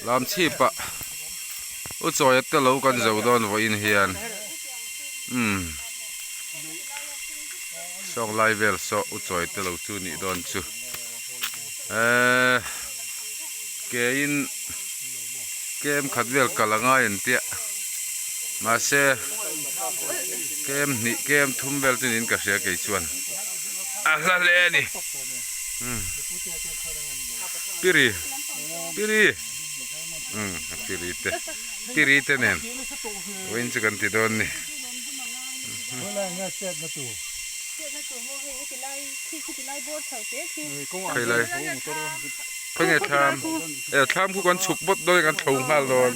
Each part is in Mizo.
Lam chhip ah u chawi te lo kan zo dawn vawiin hian umm sawng lai vel saw u chawi te lo chu nih dawn chu eee ke in kem khat vel kal a ngai an tia mahse kem hnih kem thum vel chu niin ka hria kei chuan a hla hle a ni umm piri piri umm a piri te piri te nen vawiin chu kan ti dawn a ni. Khailai khawnge thlam e thlam khu kan chhuk bawt dawn kan thlo nghal dawn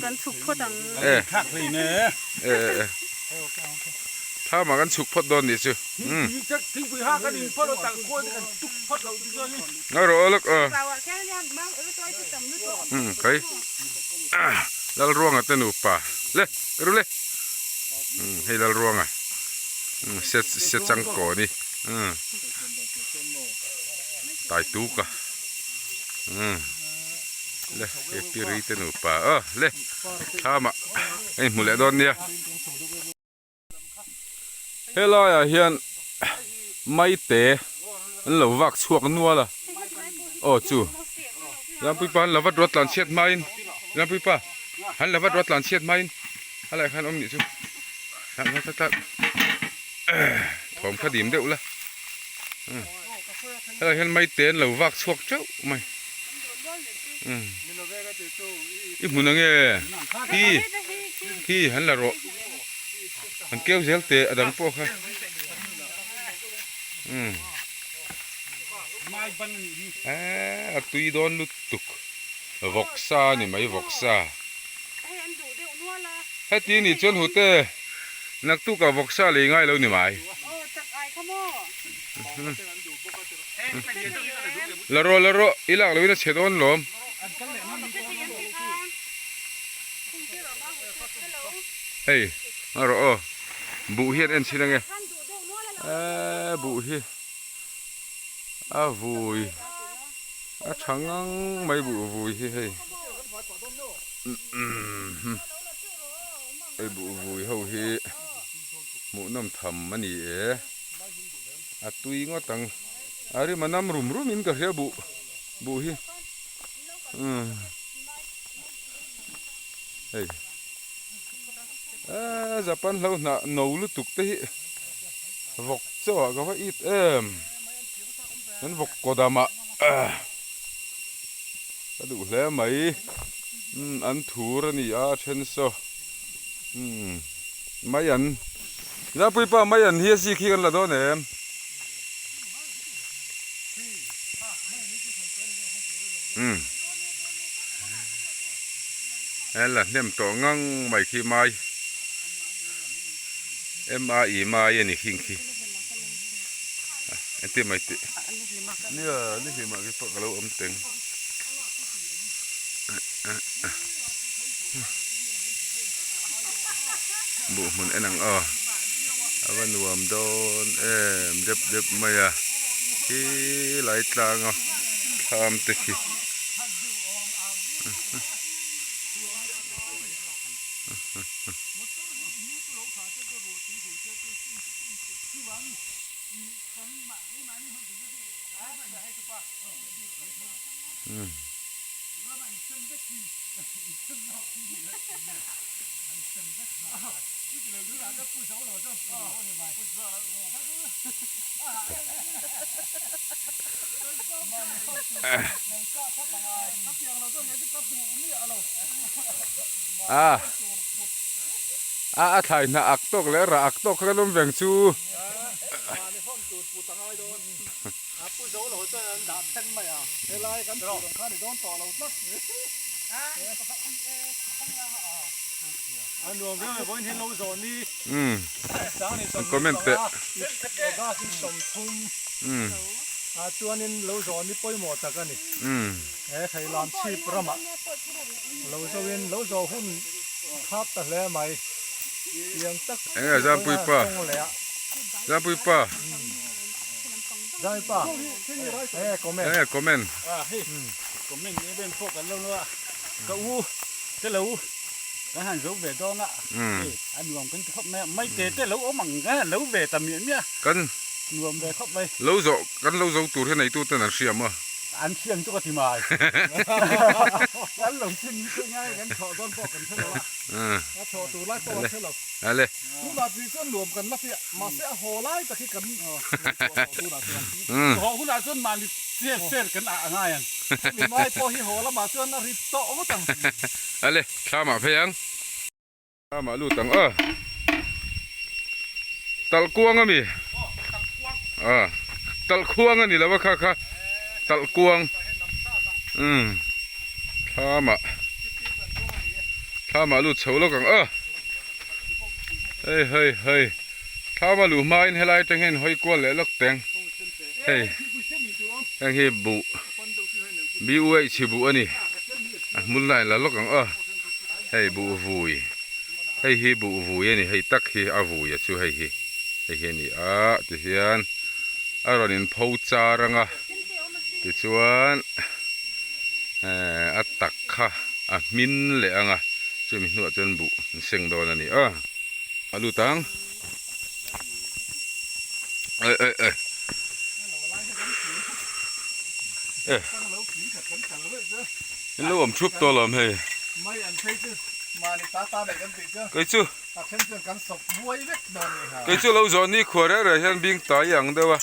e e e thlam ah kan chhuk phawt dawn nih chu umm ngawi rawh aw lawk aw umm khai Lalruanga te nupa le ka ru le umm hei Lalruanga umm se se changkaw a ni umm. Tai tuk a umm le he piri te nupa aw le thlamah a inhmu leh dawn nia helai ah hian maite an lo vak chhuak nual a aw chu Lampuipa an lo vat ruat tlan chhiat hmain Lampuipa an lo vat ruat tlan chhiat hmain helai khan awm nih chu thawm kha dim deuh la helai hian maite an lo vak chhuak teuh mai i hmun ange khi khi han la rawh an keu zel teh a dang pawh kha eee a tui dawn lutuk vawksa a ni mai vawksa. Heti nih chuan hute naktukah vawksa lei ngai lo ni mai. La rawh la rawh i lak loin a chhe dawn lawm. Hei a rawh aw buh hian en chhin ange eee buh hi a vui a tha ngang mai buh vui hi hei. Hei buh vui ho hi hmuhnawm tham a ni e, a tui ngawt ang, a rim a nam rum rum in ka hria buh buh hi umm hei eee Japan hlo hnah no lutuk te hi vawk chaw ah ka va it em an vawk kaw dam ah. Ka duh hle mai. Umm an thur a ni a a then saw umm mai an Zapuii pa mai an hi a zik hi kan la dawn em? Umm he la hnem tawh ngang mai khi mai M A I mai a ni khing khi engtin mai tih nia ni hlimah khi pawh ka lo awm teng. Buh hmun en ang aw a va nuam dawn em dep dep mai a khi lai tlang a thlam te khi. A a a thlai hnah ak tawk leh rah ak tawk kha kan awm veng chu. Umm comment teh. Umm. Umm. Enge Zampui pa Zampui pa. Enge comment. Comment em pawh kan lo a ka u te lo kan han zo ve dawn a hei a nuam kan ti khawp mai a mai te te lo awm ang kan han lo ve ta miah miah kan nuam ve khawp mai lo zawh kan lo zo tur hian eitu ten an hriam a an hriam chu ka ti mai kan lo chin ni chu ngai kan thawh dawn pawh kan hre lo a a thawh tur lai pawh kan hre lo ale tunah tui chuan nuam kan la fiah mahse a haw lai tak hi kan ngaihtuah tawh tunah chuan haw hunah chuan mahni Ser ser kan ah a ngai ang. Hemi mai pawh hi haw lamah chuan a rit tawh ngawt ang. Ale, thlamah phei ang. Thlamah lut ang aw. Talhkuang a mi? Aw, talhkhuang a ni lo a kha kha. Talhkuang. Umm. Thlamah. Thlamah lut chho lawk ang aw. Hei hei hei. Thlama luh hmain helai atang hian hawi kual leh lawk teng. Hei heng hi buh BUH hi buh a ni a hmul lai la lawk ang aw hei buh vui hei hi buh vui a ni hei tak hi a vui a chu hei hi hei hi a ni a tihian a rawn in pho char ang a tichuan ehh a tak kha a hmin leh ang a chumi hnuah chuan buh an seng dawn a ni aw a lut ang. Ê ê ê ê in lo awm thup tawh lawm hei kei chu kei chu lo zawh ni khua reng reng hian bing tai ang deuh a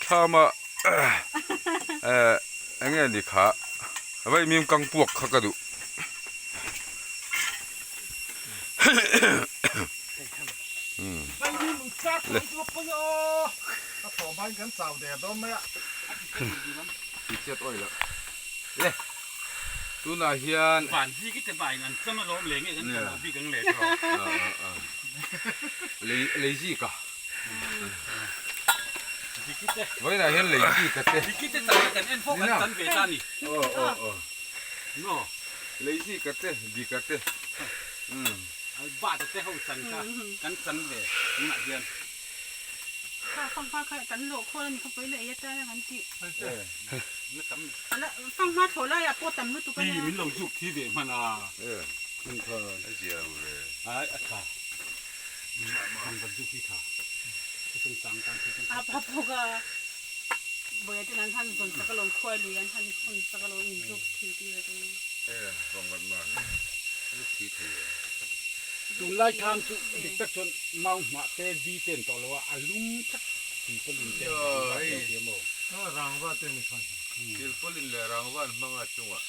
thlam ah eh eng nge ni kha vaimim kang puak kha ka duh. Tunah hian lei zik a vawiinah hian lei zik a te lei zik a te dik a te. Albert te ho chan kha kan chan ve tunah hian. Kha fanghma kha kan lawh khawl a ni kha pawi leh ei atan a kan tih. Fanghma thlawh laiah pawh tam lutuk a nia. Hi min lo zuk thi ve hman a. A zia lo ve. Ai a tha. Fanghma zuk hi tha. A pa pawh kha Bawia ten an han zawn sak alawm khuai lui an han hawn sak alawm in zuk thi tir a tum a. E vangvat man zuk thi thei e. Tunlai khan chu dik tak chuan mau hmah te di te an tawh lo a, a lum tlat silpaulin te an hmang a ti a maw? Rangva te ni khan. Silpaulin leh rangva an hmang a chungah.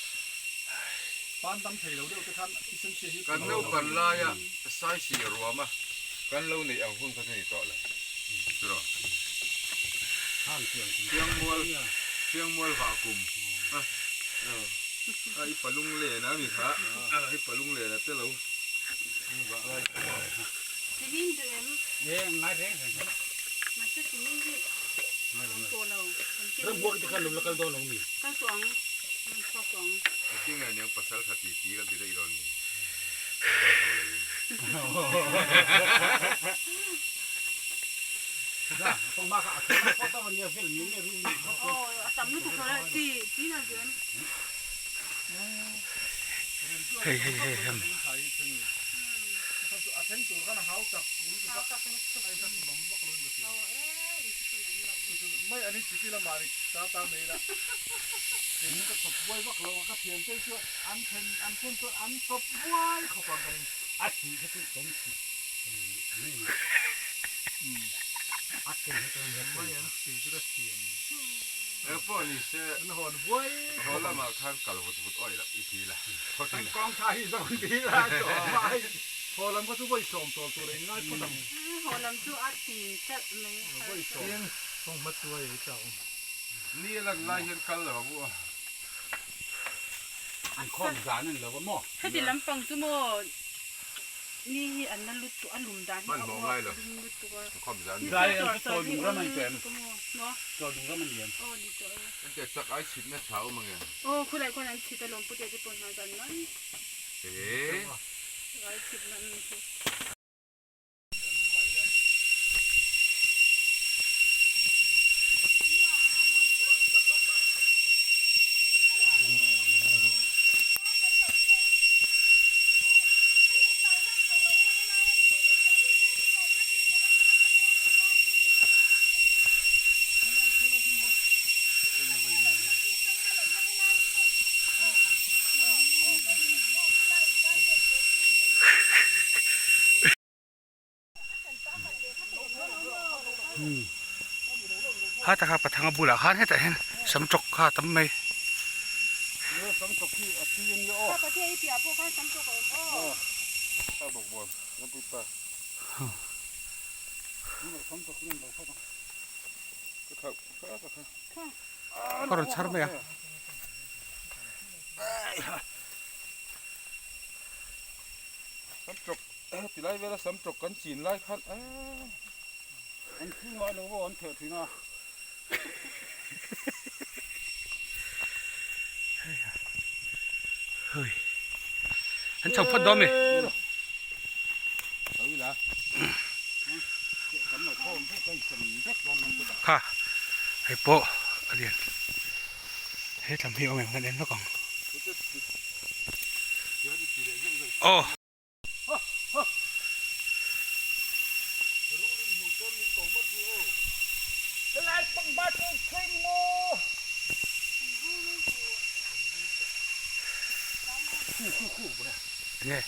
Pan dam thei lo deuh te khan thisen chhia hi Kan naupan laia saisih ruama kan lo neih ang hun kha chu ni tawh lo. Churaw. Fiangmual Fiangmual vah kum a a i palung len a mi kha a i palung len a te lo vah lai kha maw. Timin duh em? E ngai reng reng reng. Mahse timin hi kan tawh lo. Ram buak te khan lo la kal dawn lo mi? Kal tawh ang. Chhuak tawh ang. Engtin nge niang pasal tha ti ti kan ti daih dawn ni? Hei hei hei hem. Eng pawh ni se haw lamah khan kal vut vut awih loh i ti la. Haw lam chu a tin chalh mai. Ni a lan lai hian kal lo ang u a. Heti lampang chu maw ni hi an la lutuk a lum dan hi a uap lum lutuk a. Zai an chu chaw lung ram a ni tawh em? Chaw lung ram a ni em? Aw ni tawh e. Engtia chak ai chhitna tha awm ang em? Aw khulai khuan an chhit alawm putea te pawh hna zan mai. Ee. Chak ai chhitna an ni chu. Ha taka pathanga bulah khan hetah hian sam tawk kha a tam mai. Ka rawn chhar mai a. Sam tawk ti lai vela sam tawk kan chin lai khan eee. An thi ngai lo aw an theh thin a. Hei an chho phawt dawn mi. Kha hei pawh a lian he tlam hi awm em kan en lawk ang. Aw. Nge.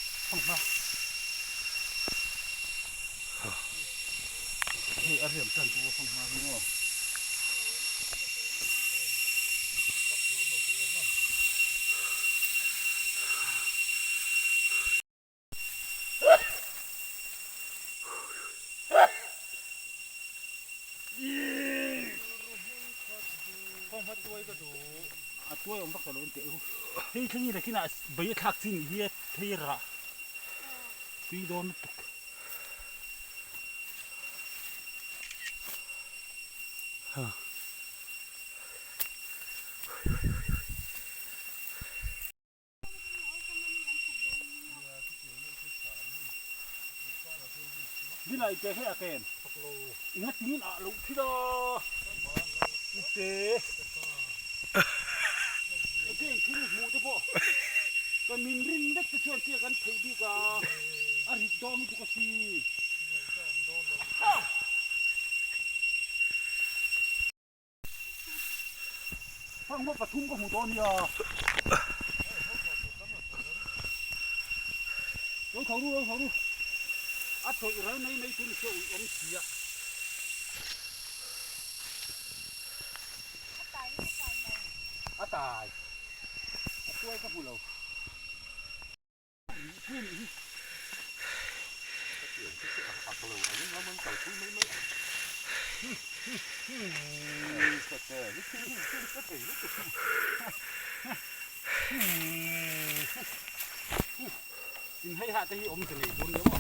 Dinai te hi a ken inga tingin ah loh thil a ute enge in thil hmuh te pawh ka min rin vek te chuan tia kan theih bik a a rit dawn lutuk a si. Fanghma pathum ka hmu dawn nia. Lo tho ru, lo tho ru. A tawih ral mai mai tur ni sia ui awm sia. A tai nge tai lo? A tai. A tuai ka hmu lo. In hei ha te hi awm ta nei dawn lo a.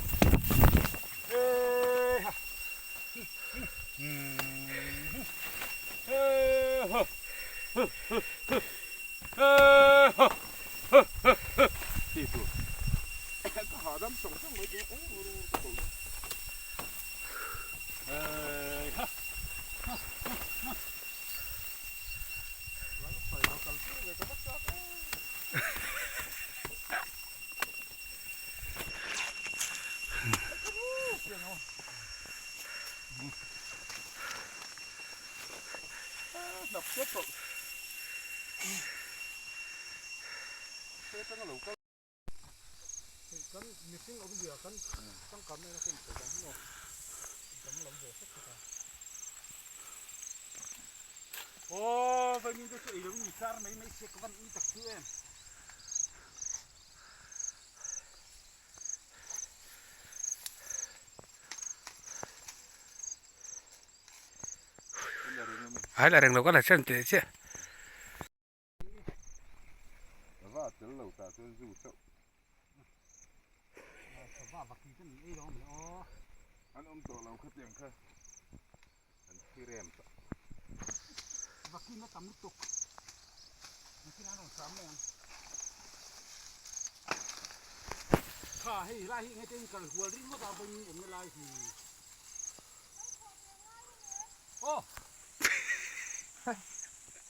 Ai la reng lo ka la chen teh chiah.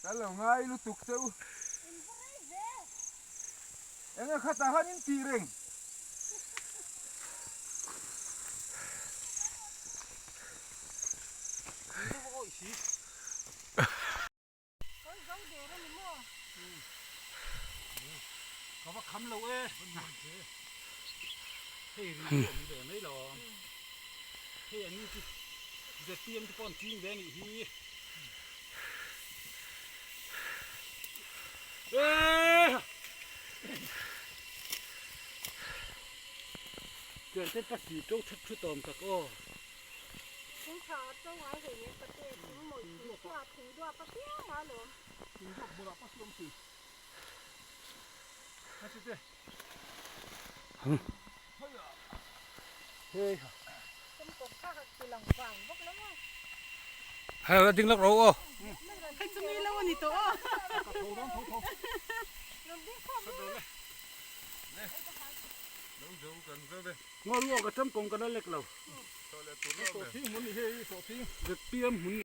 Kan lo ngai lutuk che u. Enge khatah khan in tih reng. Ka va kham lo e. Hei ri pawh awm ve mai lo. Hei an ni chu ZPM te pawh an ching ve a nih hi. Chuan te pasi to thut thut awm tak aw. Hello ding lawk ro aw. Hei chu mi lo a ni tawh aw. Ngaw ka cham kawng ka la lek lo. ZPM hmun.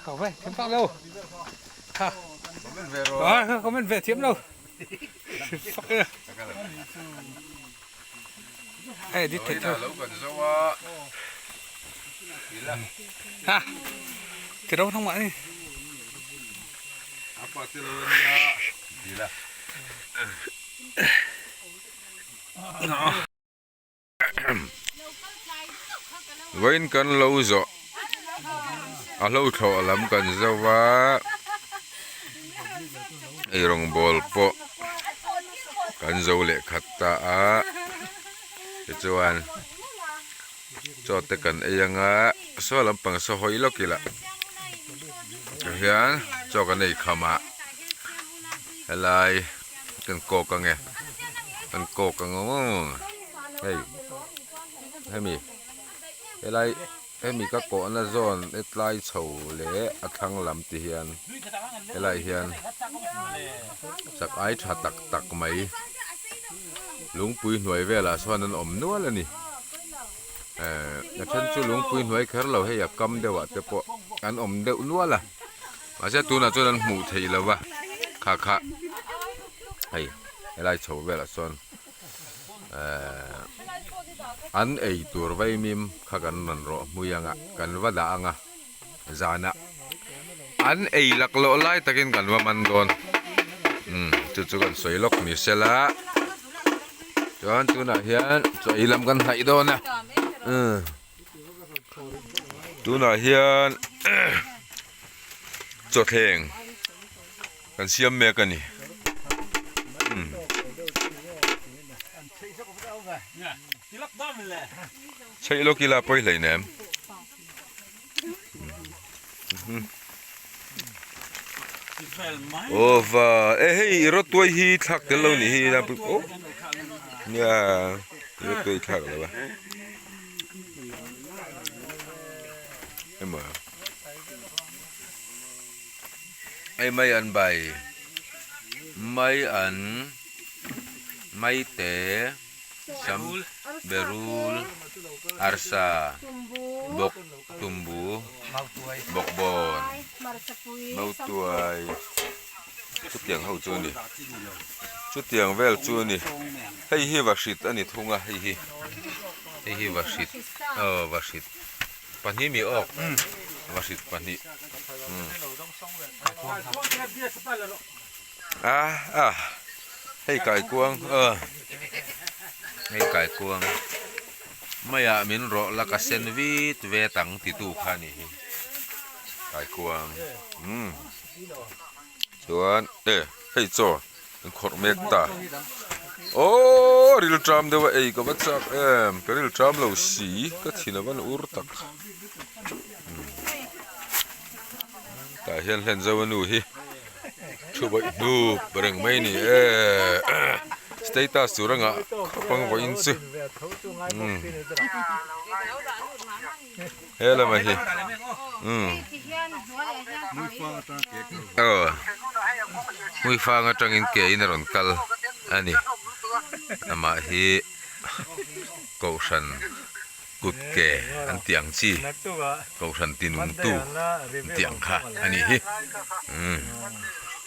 Cậu về thiếm phác đâu hả comment về thiếm đâu Ê đi thiệt thôi ha thì đâu không ạ Vawiin kan lo zawh a hlo thlawh lam kan zo va eirawngbawl pawh kan zo leh khat ta a tichuan chaw te kan ei anga. Saw lampang saw hawi lawk ila tihian chaw kan ei kham ah helai kan kawk ange kan kawk ang aw hei hemi helai hemi ka kawhna zawn hetlai chho leh a thlang lam ti hian helai hian chak ai tha tak tak mai lungpui hnuai velah sawn an awm nual a ni. Eh a then chu lungpui hnuai kher lo hei a kam deuh ah te pawh an awm deuh nual a mahse tunah chuan an hmuh theih lo va kha kha hei helai chho velah sawn eh an ei tur vaimim kha kan rawn rawh hmui ang a kan va dah ang a zanah an ei laklawh lai takin kan va man dawn umm chu chu kan sawi lawk ni sela chuan tunah hian chaw ei lam kan hnaih dawn a umm tunah hian chawthleng kan siam mek a ni umm. Chheih lawk ila pawi hleinem. Aw va e hei i rawtuai hi thlak tel lo nih hi oh nia i rawtuai thlak lo a emaw hei mai an bai mai an mai te. Sam, berul, arsa, bawk, tumbu, bawkbawn, mautuai, chutiang ho chu a ni. Chutiang vel chu a ni. Hei hi vahrit a ni thung a, hei hi hei hi vahrit aw vahrit pahnih mi awk vahrit pahnih umm a a hei kaikuang aw hei kaikuang maiah min rawh la ka sen vit vet ang ti tu kha a nih hi kaikuang umm chuan e hei chaw an khawrh mek ta aww rilṭam deuh a ei ka va chak em ka rilṭam lo si ka thin a van ur tak tah hian hlen zo a nu hi. Thu bawih hnup reng mai ni e status tur anga khawp ang vawiin chu umm he lamah hi umm aw hmuifang atangin ke in a rawn kal a ni amah hi kohhran. Kut ke an tih ang chi kohhran ti nungtu an tih ang kha a nih hi umm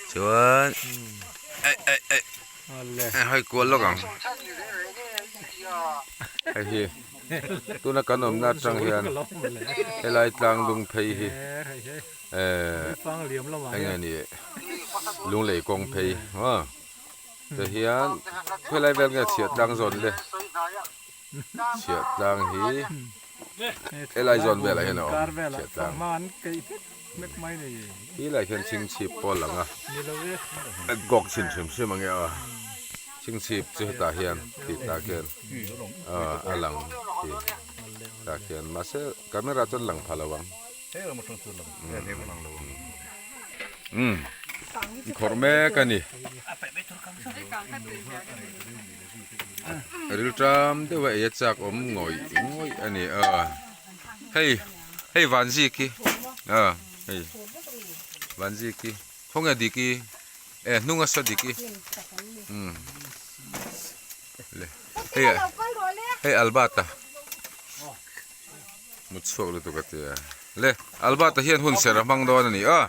chuan eh eh eh hei kual lawk ang hei hi tuna kan awmna atang hian helai tlang lung phei hi eh eng nge ni lunglei kawng phei maw tihian helai vel nge chhiah tlang zawn le. Chhiah tlang hi helai zawn velah hian a awm chhiah tlang ti lai khian chhingchhip pawh a lang a a gawk chhin hrim hrim ang e aw chhingchhip chu hetah hian tih tah khian a lang tih tah khian mahse camera chuan lang pha lo ang umm khawrh mek a ni. Rilṭam deuh a ei a chak awm ngawih ngawih a ni a hei hei vanzik hi a hei vanzik hi khawnge dik hi e hnung a saw dik hi umm le hei hei Albert-a mut chhuak lutuk a tia le Albert-a hian hun serh a hmang dawn a ni a.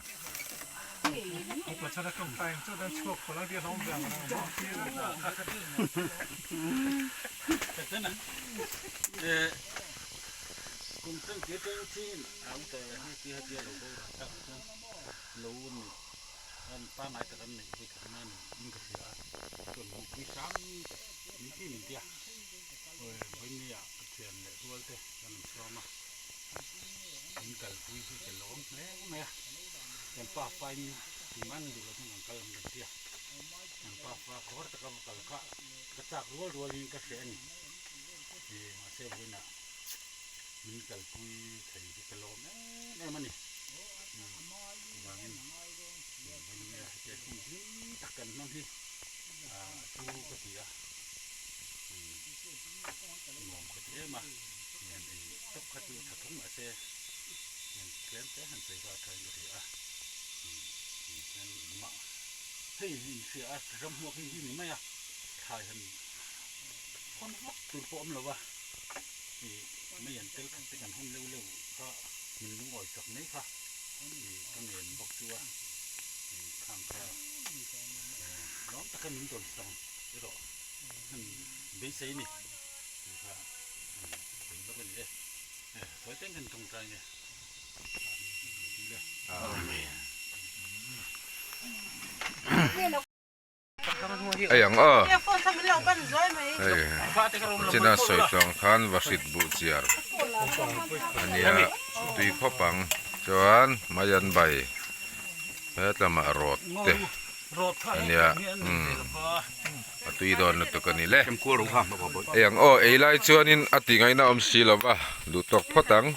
In kalpui hi ka lawm hle mai a kan pa fain man duh lo chuan kan kal ang kan tia kan pa fa khawr taka va kal kha ka chak rual rual in ka hreh a ni mahse vawiinah. Min kalpui thei hi ka lawm em em a ni. Chuvangin vawiin hetiang hun hlim tak kan hmang hi chu ka ti a, nuam ka ti em a, mi han ei tawp kha chu tha thung mahse hian tlem te han sawi kha a thain ka hria a, hian engmah hei hi inhria a ramhuak hi hi ni mai a, thlai han hawn vak tur pawh awm lo va. Ih mei an tel khat te kan hawn leuh leuh kha min lungawi chak mai kha ih ka ngen bawk chu a ih khang kha lawm taka min dawn sang erawh han beisei ni tih kha sawi lawk a ni e sawi teng kan tawngtai nge Hei ang aw hei china sawi tawng khan vahrit buh chiar a nia tui khawp ang chuan mai an bai hetlamah rawt te a nia umm a tui dawn lutuk a ni le hei ang aw ei lai chuanin a ti ngaihna awm si lo va duh tawk phawt ang.